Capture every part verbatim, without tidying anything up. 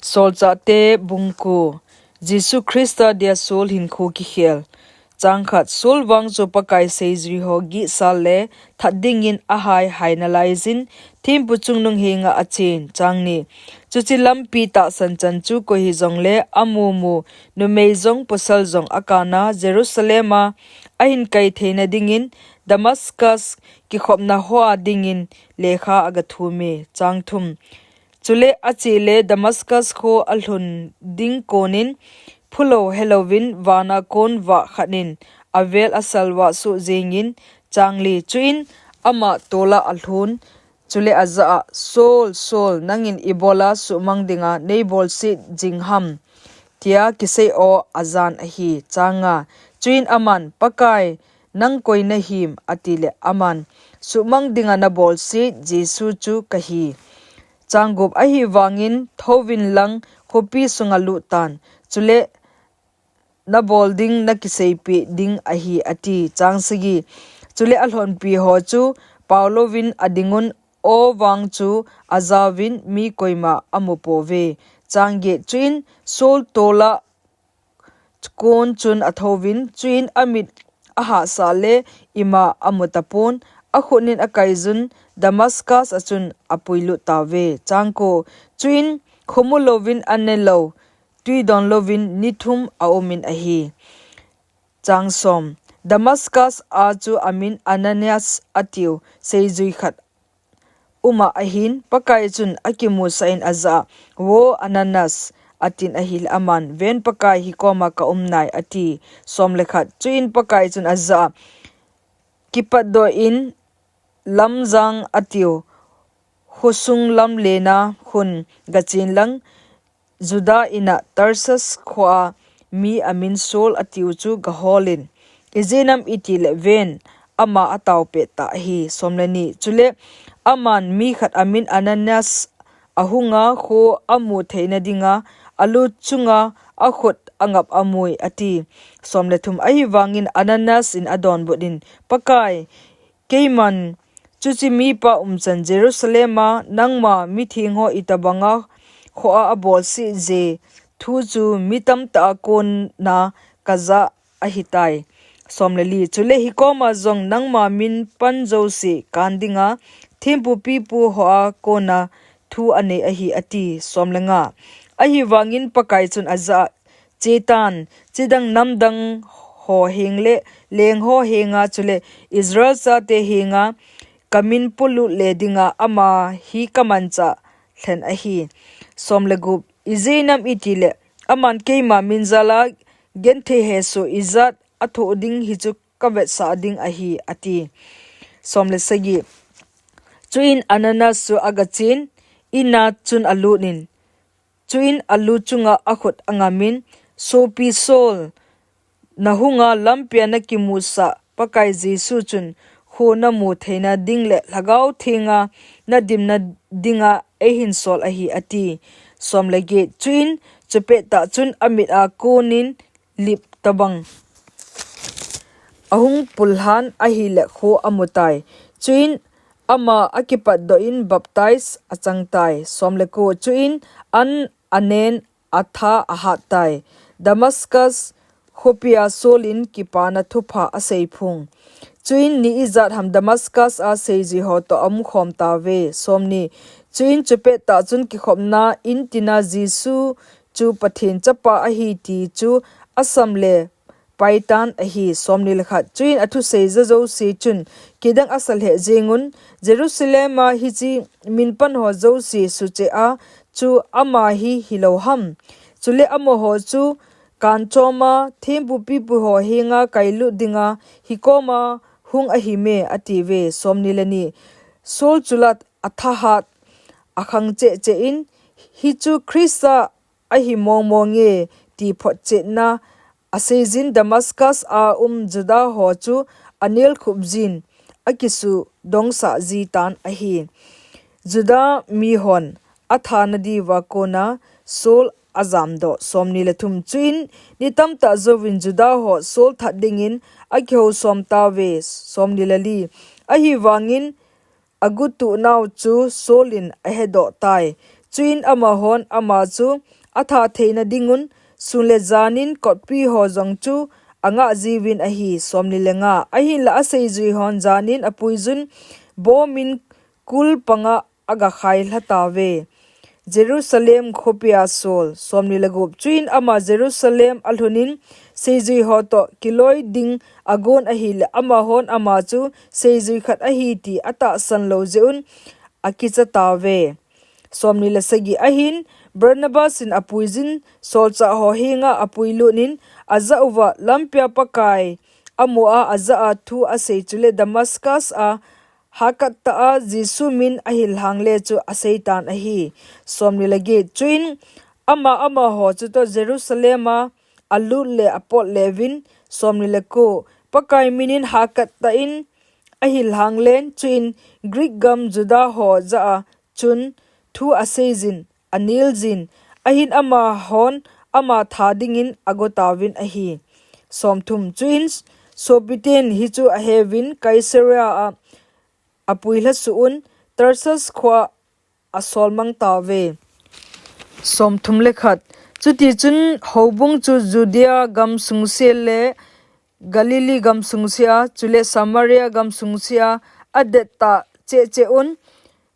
Solchahte bung ko. Jesu Christa dia Saul hinkho kikhel. Chang khat. Saul vang chu Pakai seijui ho gihsal le that dingin ahai hai nalaiyin, thempu chungnung henga achen. Chang ni. Chuche lampi tahsan chan chu koi hijongle amu mu, numei jong pasal jong akana Jerusalem a ahin kai theina dingin Damascus kikhopna hoa dingin lekha agathum e. Chang thum. Chule achele Damascus kho alhun ding konin, phulou helouvin vana kon vah khat in avel asalvah soh jengin. Chang li. Chuin ama tola alhun, chule ajah a, Saul, Saul, nangin ibola suhmang dinga neibolset jing ham, tia kisei o ajan ahi. Chang nga. Chuin aman, Pakai, nang koi nahim, atile aman, Suhmang dinga nabolset Jesu chu kahi. Chang gup. Ahivangin thouvin lang khopi sunga lut tan, chule nabol ding nakiseipeh ding ahi, ati. Chang sagi. Chule alhonpi ho chu paolouvin adingun, aw vang chu ajaovin mi koima amu pouve. Chang get. Chuin Saul tola kon chun athouvin, chuin amit ahahsah le ima amu tapon, akhut in akaijun Damascus a chun apuilut tauve. Chang ko. Chuin khomu louvin, ane lou, tui don louvin ni thum aumin ahi. Chang som. Damascus a chu amin Ananias atiu seijui khat uma ahin, Pakai chun akimusah in ajah a, Vo Ananias, atin ahile aman, Ven Pakai, hikoma kaum nai, ati. Som le khat. Chuin Pakai chun ajah a, Kipatdoh in Lamjang atiu khosung lamlena khun gachen lang, Juda ina Tarsus khoa mi amin Saul atiu chu gaholin. Ijeh inem itile ven, ama ataopeh tah ahi. Som le ni. Chule aman mi khat amin Ananias ahunga kho amu theina dinga alu chunga akhut angap amui, ati. Som le thum. Ahivangin Ananias in adonbut in, Pakai, keiman chuche mipa umchan Jerusalem a nangma mitheng ho itobanga khoa abolse je thu chu mi tamtah a kona kajah ahitai. Som le li. Chule hikoma jong nangma min pan jouse kan dinga thempu pipu hoa kona thu anei ahi, ati. Som le nga. Ahivangin Pakai chun ajah a, Chetan, chidang namdang ho heng le leng ho henga chule Israel chate henga kamin polut le dinga ama hi kamanchah lhen ahi. Som le gup. Ijeh inem itile aman keima min jala genthei hesoh ijat athoh ding hichu kavetsah ding ahi, ati. Som le sagi. Chuin Ananias chu agachen, ina chun alut in, chuin alu chunga akhut angamin, Sopi Saul, nahunga lampia nakimusah Pakai Jesu chun kho namu theina ding le Lhagao Thenga nadimna dinga eihin sol ahi, ati. Som le get. Chuin chupettah chun amit a konin lip tobang ahung pullhan ahile kho amutai. Chuin ama akipatdoh in baptize achangtai. Som le ko. Chuin an anen atha ahattai. Damascus khopia Saul in kipana thupha aseiphong. Chuin ni ijat ham Damascus a seijui ho toh aumkhom tauve. Som ni. Chuin chupettah chun kikhopna in tina Jesu chu Pathen Chapa ahi ti chu asam le paitan ahi. Som ni le khat. Chuin athusei ja jouse chun kidang asa lheh jengun, Jerusalem a hiche min pan ho jouse sucheh a chu ama hi hilou ham? Chule amaho chu kanchoma thempu pipu ho henga kailut dinga hikoma hung ahime, atiuve. Som ni le ni. Saul chu la athahat akhang cheh cheh in, Hichu Christa ahi mong monge, ti photchetna aseijin Damascus a um Juda ho chu anelkhup jin akisudongsah jitan ahi. Juda mihon athana diuva kona Saul ajamdoh. Som ni le thum. Chuin ni tamtah jouvin Juda ho Saul that dingin akihousom tauve. Som ni le li. Ahivangin agutuhnau chu Saul in ahedoh tai. Chuin amahon ama chu atha theina dingun sun le janin kotpi ho jong chu angah jiuvin ahi. Somni le nga. Ahinla aseijui hon janin apuijun bomin kul panga agakhai lhatauve. Jerusalem khopia Saul. Somni le gup. Chuin ama Jerusalem alhunin seijui ho toh kiloi ding agon ahile amahon ama chu seijui khat ahi ti atahsan lou jeh un akicha tauve. Somni le sagi. Ahin Barnabas in apuijin solchah ho henga apuilutnin ajah uva lampia Pakai amu a ajah a thu asei chule Damascus a hakat tah a Jesu min ahil hangle chu aseitan ahi. Somni le get. Chuin ama amaho chutoh Jerusalem a alut le apot leuvin. Somni le ko. Pakai minin hakat tah in ahil hanglen chuin Greek gam Juda ho jah a chun thu aseijin anel jin ahin amahon ama tha dingin agotauvin ahi. Somthum. Chuin sopiten hichu aheuvin Caesarea a apui lhasuh un Tarsus khoa asolmang tauve. Somthum le khat. Chutichun houbung chu Judea gam sungse le Galilee gam sungse a chule Samaria gam sungse a adettah cheh cheh un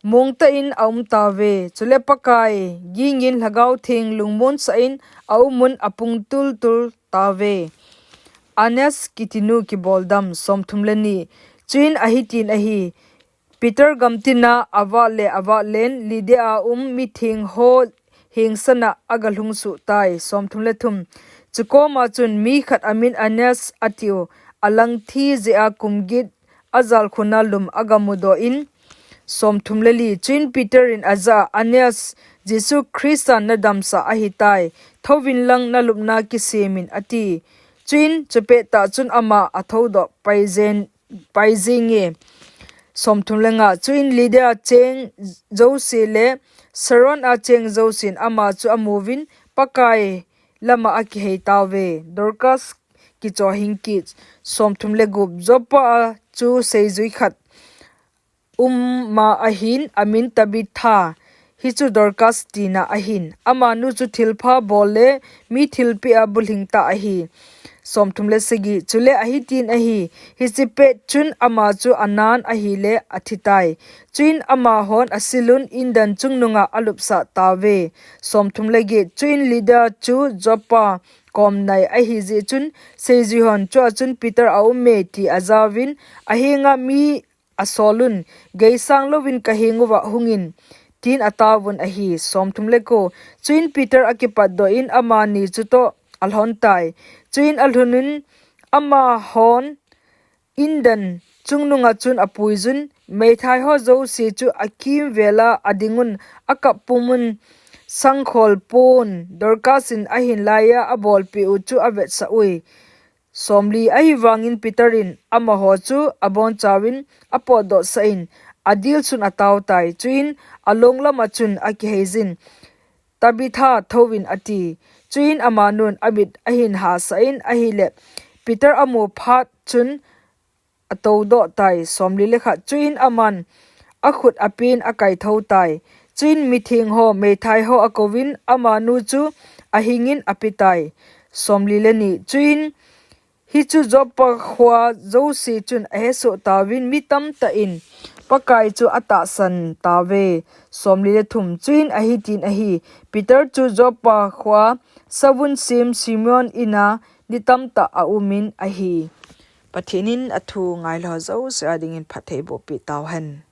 mongtah in aumtauve. Chule Pakai gingin Lhagao Theng lungmonsah in aumun apung tultul tauve. Aeneas kitinu kiboldam. Somthum le ni. Chuin ahitin ahi, Peter gamtina avat le avat len Lydda a um mitheng ho hengsana agalhungsuh tai. Somthum le thum. Chukoma chun mi khat amin Aeneas atiu alangthi jeh a kum get ajalkhuna lum agamudoh in. Somthum le li. Chuin Peter in ajah a, Aeneas, Jesu Christa nadamsah ahitai, thouvin lang nalupna kisemin ati. Chuin chupettah chun ama athoudoh paijinge. Somthum le nga. Chuin Lydda cheng jouse le Saron a cheng jousen ama chu amuvin Pakai lama akihei tauve. Dorcas kichohing kit. Somthum le gup. Joppa a chu seijui khat uma ahin amin Tabitha, hichu Dorcas tina ahin, amanu chu thilpha bol le mi thilpeh a bulhingtah ahi. Somthum le sagi. Chule ahitin ahi, hiche pet chun ama chu anan ahile athitai. Chuin amahon asilun indan chungnunga alupsah tauve. Somthum le get. Chuin Lydda chu Joppa kom nai ahijeh chun seijui hon chua chun Peter aume ti ajauvin ahenga mi asolun, geisang louvin kaheng uva hungin, tin ataovun ahi. Somthum le ko. Chuin Peter akipatdoh in amani chutoh alhontai. Chuin alhunun amahon indan chungnunga chun apuijun, meithai ho jouse chu akimvela adingun akap pumun sangkhol pon Dorcas in ahin laiya abolpeh u chu avetsah ui. Somli. Ahivangin Peter in amaho chu abonchauvin apotdohsah in adilsun ataotai. Chuin alonglama chun akiheijin, Tabitha, thouvin ati. Chuin amanun amit ahin hasah in ahile Peter amu phat chun atoudohtai. Somli le khat. Chuin aman akhut apen akaithoutai. Chuin mitheng ho, meithai ho akouvin amanu chu ahingin apetai. Somli le ni. Chuin hichu Joppa khoa jouse chun ahesoh tauvin mi tamtah in Pakai chu atahsan tauve. Somli le thum. Chuin ahitin ahi, Peter chu Joppa khoa savun sem Simon ina ni tamtah aumin ahi. Pathen in athu ngailou jouse adingin phattheiboh peh tauhen.